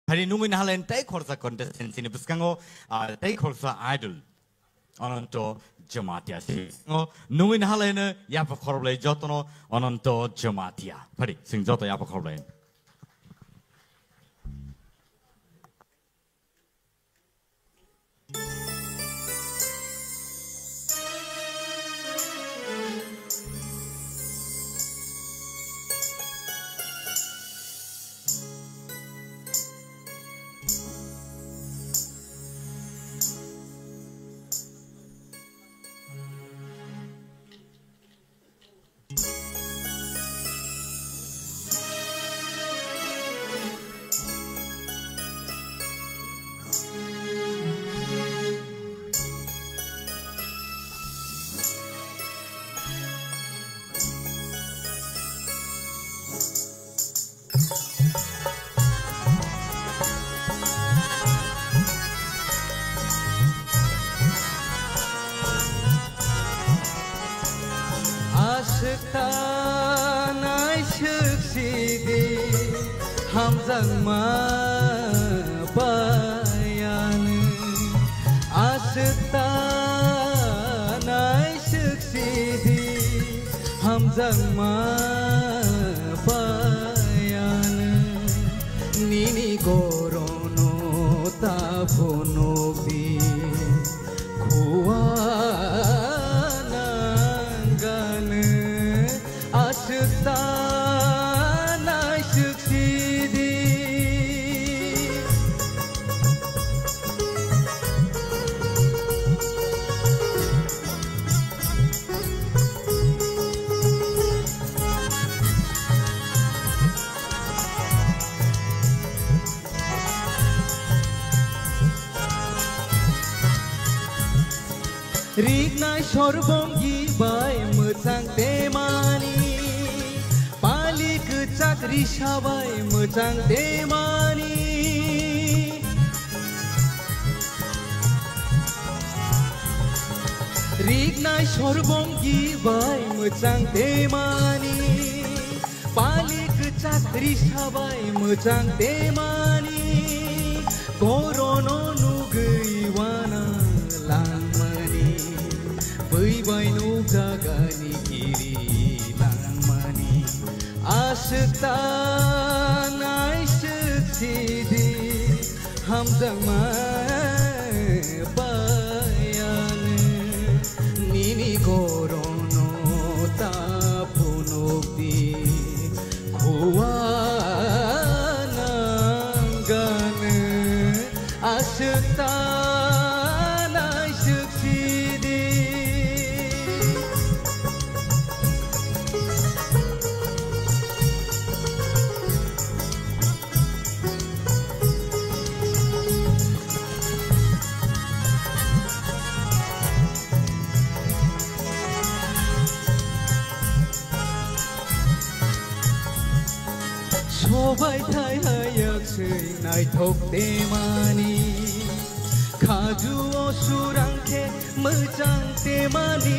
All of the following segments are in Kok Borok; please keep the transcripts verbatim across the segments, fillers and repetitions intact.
Phari nungwi nahalai tei khorsa contestant chini bwskango, ah, tei khorsa idol Ananto Jamatia. Sini bwskango nungwi nahalai no yapha khoroplai jotono Ananto Jamatia. Phari sing joto yapha khoroplai. Aswk tanai swk sidi hamjakma bayani. Aswk tanai swk sidi hamjakma bayani. Nini gorono ta phunukdi. Khua nangani aswk tanai swk sidi. Riknai sorbongi bai mwchang temani, pali kwchak risa bai mwchang temani. Riknai sorbongi bai mwchang temani, pali kwchak risa bai mwchang temani, korono nugwi wana langmani, bwi bai nukjagani kiri langmani, aswk tanai swk sidi. Hamjakma bayani nini gorono ta phunukdi. Khua nangani aswk tanai swk sidi. Sobai thai hayak swi naithok temani, khaju o surang khe mwchang temani.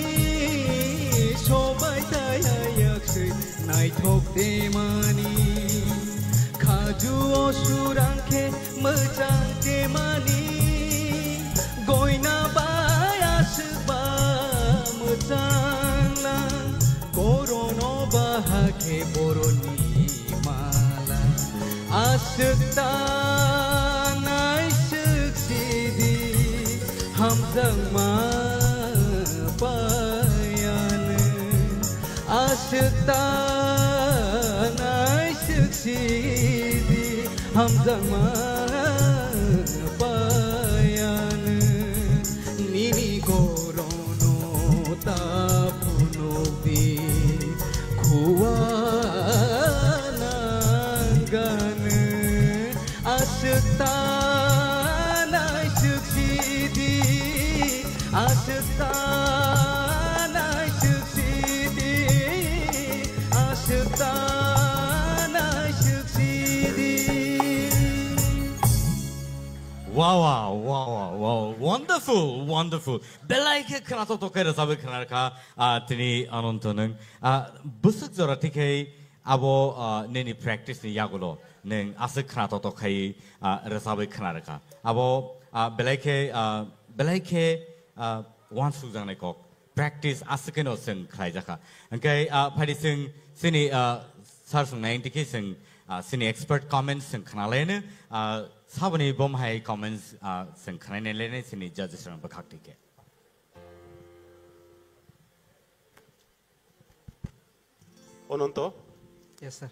Sobai thai hayak swi naithok temani, khaju o surang khe mwchang temani, goina bai aswk ba mwchang lang, korono baha khe boroni mala, aswk tanai swk sidi hamjakma bayani. Aswk tanai swk sidi hamjakma bayani, nini gorono ta phunukdi. Khua nangani aswk tanai swk sidi, aswk tanai swk sidi, aswk tanai swk sidi. Wow, wow, wow, wow, wow. Wonderful, wonderful. Belai khe khnathok tok khe rwchabwi khna rwkha, ah, tini Ananto nwng. Ah, bwswk jora tikhe abo, ah, nini practice ni yagulo. nwng aswk khna toktok khai, ah, rwchabwi khna rwkha. Abo, ah, belai khe, ah, belai khe, ah, uansukjaknai kok. Practice aswk kheno chwng khlaijakha. Hwnkhe, ah, phaidi chwng chini, ah, sir swngnai wngtwi khe chwng, ah, chini expert comments chwng khnalaino, ah, saboni bom hai comments, ah, chwng khnainai lainai chini judges rok bwkhak twi khe. Ononto. Yes, sir.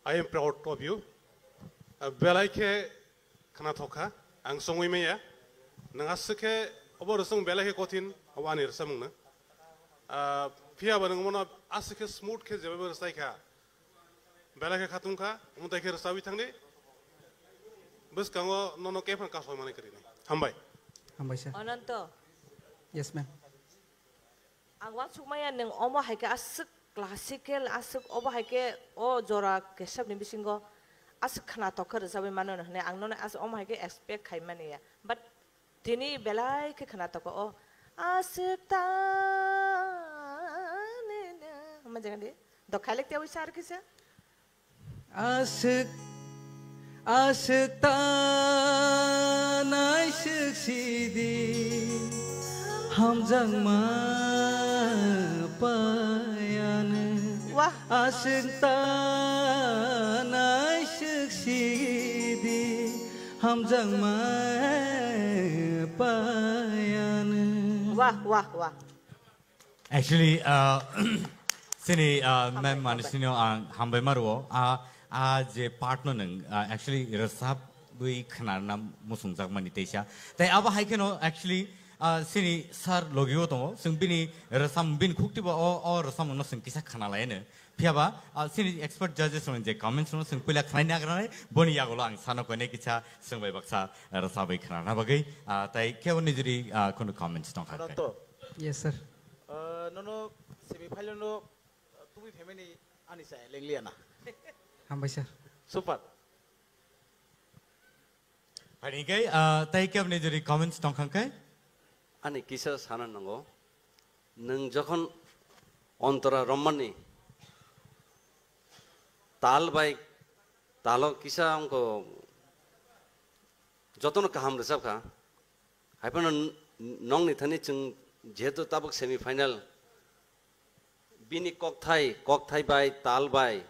I am proud of you. Uh, belai khe khna thokha, ang songwi maya. Nang aswk khe obo rwchung belai khe kothin, obo ani rwchapmung na. Uh, phiya ba nang mono aswk khe smooth khe jeba rwchai kha. Belai khe khatung kha, omo tai khe rwchawi thangdi. Bwskango nono khe phan kasoi mani kwrwi ni. Hambai. Hambai, sir. Ononto. Yes, ma'am. Ang uansukmaya nwng omo hai khe aswk classical, aswk obo hai khe o jora kesepni bisingo aswk khna tokha rwchabwi mano hwnwi ang nono as-, omo hai khe expect khai mani ya. But tini belai khe khna tokha o aswk ta ne ne. Omo jaga di. Dokhai lek tiawi sar kisa. Aswk, aswk ta naiswk sidi, hamjakma payano. Wah. Aswk ta naiswk sidi, hamjakma payano. Wah, wah, wah. Actually, uh, chini, uh, ma'am Hambai, Manisino ang hambai maruo. Ah, ah, je part no nwng, ah, actually, rwchapwi khwnarna muchungjakmani teisa. Tai abo hai kheno, actually, ah, chini sir logio tongo. Chwng bini rwcham, bini khuktibo o, o rwcham no chwng kisa khwnalaino. Phiyaba, ah, chini expert judges rokni je comments no chwng puila khwlaina agranai, boni yagulo ang sano koine kisa chwng bai baksa rwchabwi khwnarna bagwi. Ah, tai kebo nijori, ah, khunu comments tongkha khe. Yes, sir. Ah, nono semi final no, ah, tubui phaimani ani chaya lengliya na. Hambai, sir. Super. Phaidi khe, ah, tai kebni jodi comments tongkha khe? Ani kisa sana nango. Nwng jokhon ontora rommani tal bai talo kisa wngkho jotono kaham rwchapkha. Haiphano n-, nongni thani chwng jehetu tabuk semi final, bini kokthai, kokthai bai, tal bai,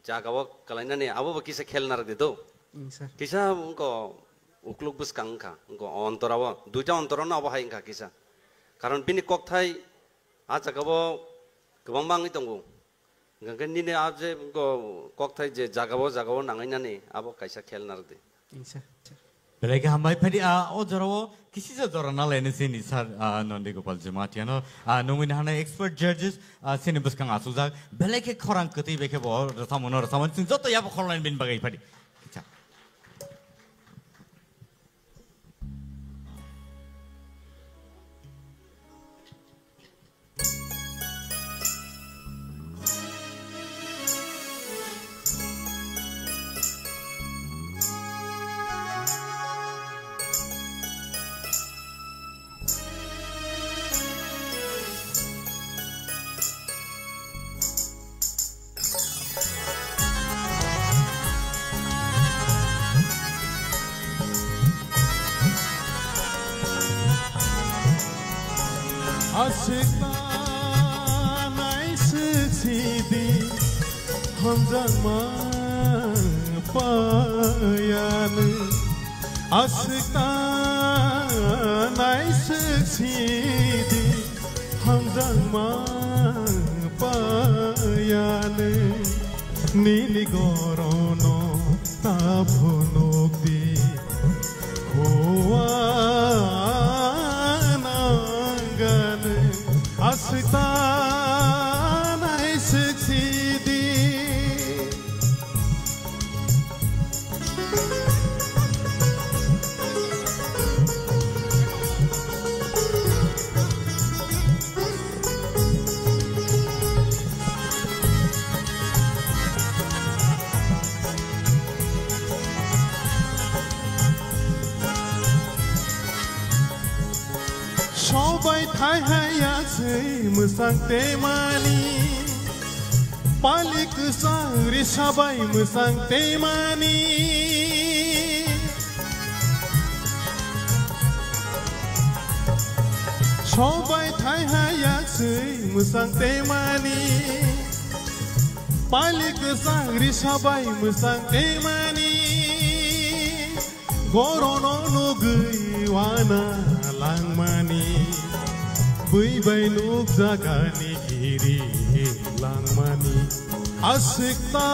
jagao kwlainani abobo kisa khel narwk di do. Mm, sir. Kisa wngkho ukluk bwskang wngkha, wngkho ontorao, duita ontorano abo hai wngkha kisa. Karon bini kokthai a jagao kwbangma wngwi tongo. Hwnkhe nini a je kokthai je jagao, jagao nangwi nani abo kaisa khel narwk di. Belai khe hambai phaidi, ah, o jorao kisisa jora nalaini chini sir, ah, Nondi Gopal Jamatia no, ah, nungwi nahana expert judges, ah, chini bwskang achukjak. Belai khe khorang kwtwi bai khe bo rwchapmung no rwchapmani chwng joto yabo khorlaini bini bagwi phaidi. Kicha. Aswk ta naiswk sidi, hamjakma payano. Aswk ta naiswk sidi, hamjakma payano. Nini gorono ta phunukdi, hua nangano. Aswk ta naiswk sidi. Sobai thai hai ya se mwsang te mani. Palik kwchang risa bai mwchang teimani. Sobai thai hai yaksui mwchang teimani. Palik kwchang risa bai mwchang teimani. Gorono nugwi wana langmani, bui bai nukjakani giri langmani. Aswkta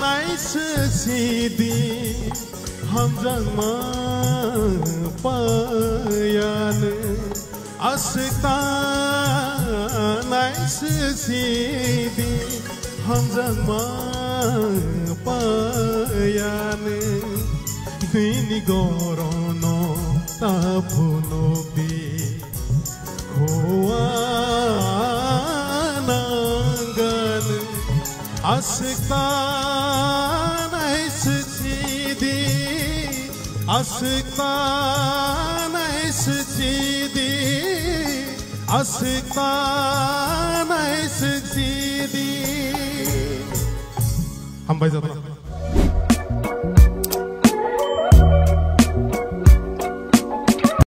naiswk sidi hamjakma payani. Aswkta naiswk sidi hamjakma payani. Bini gorono ta phunukdi khua nangani. Aswkta naiswk sidi, aswkta naiswk sidi, aswkta naiswk sidi. Hambai jabra.